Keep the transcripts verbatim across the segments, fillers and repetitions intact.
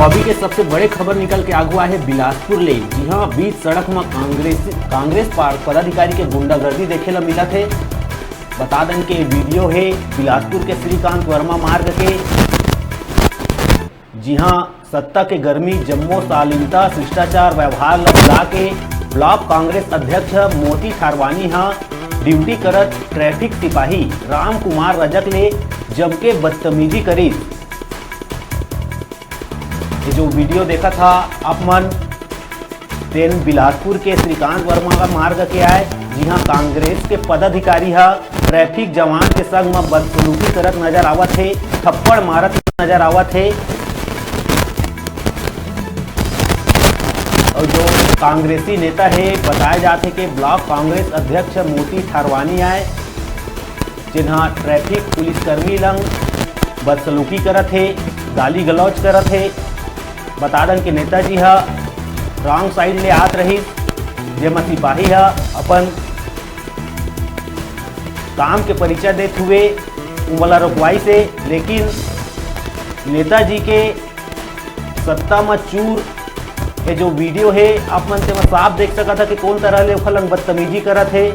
अभी के सबसे बड़े खबर निकल के आगू आए हे बिलासपुर ले। जी हाँ, बीच सड़क म कांग्रेस कांग्रेस पदाधिकारी के गुंडागर्दी देखे ला मिलत हे। बता दन के वीडियो हे बिलासपुर के श्रीकांत वर्मा मार्ग के। जी हाँ, सत्ता के गर्मी, जम्मो शालीनता, शिष्टाचार, व्यवहार ला भुला के ब्लॉक कांग्रेस अध्यक्ष मोती थारवानी हा ड्यूटी करत ट्रैफिक सिपाही राम कुमार रजक ले जम के बदतमीजी करिस। ये जो वीडियो देखत हा आप मन, तेन बिलासपुर के श्रीकांत वर्मा का मार्ग के आए, जिहां कांग्रेस के पदाधिकारी हा ट्रैफिक जवान के संग म बदसलूकी करत नजर आवत हे, थप्पड़ मारत नजर आवत हे। और जो कांग्रेसी नेता हे, बताए जात हे कि ब्लॉक कांग्रेस अध्यक्ष मोती थारवानी आए, जिन्हा ट्रैफिक पुलिसकर्मी लंग बदसलूकी करत हे, गाली गलौज करत हे। बता दन के नेताजी ह रॉन्ग साइड ले आत रहिस, जेमा सिपाही ह अपन काम के परिचय देत हुए उमला रोकवाइस हे, लेकिन नेताजी के सत्ता म चूर, ये जो वीडियो हे, आप मन तेमा साफ देख सकत ह कि कौन तरह ले ओखर लंग बदतमीजी करत हे।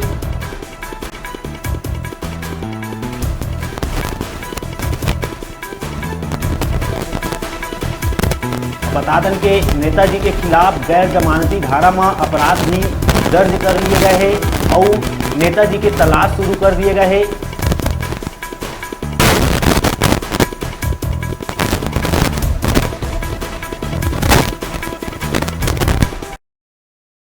बता दन के नेताजी के खिलाफ गैर जमानती धारा म अपराध भी दर्ज कर लिए गए हे अउ नेताजी के तलाश शुरू कर दिए गए हे।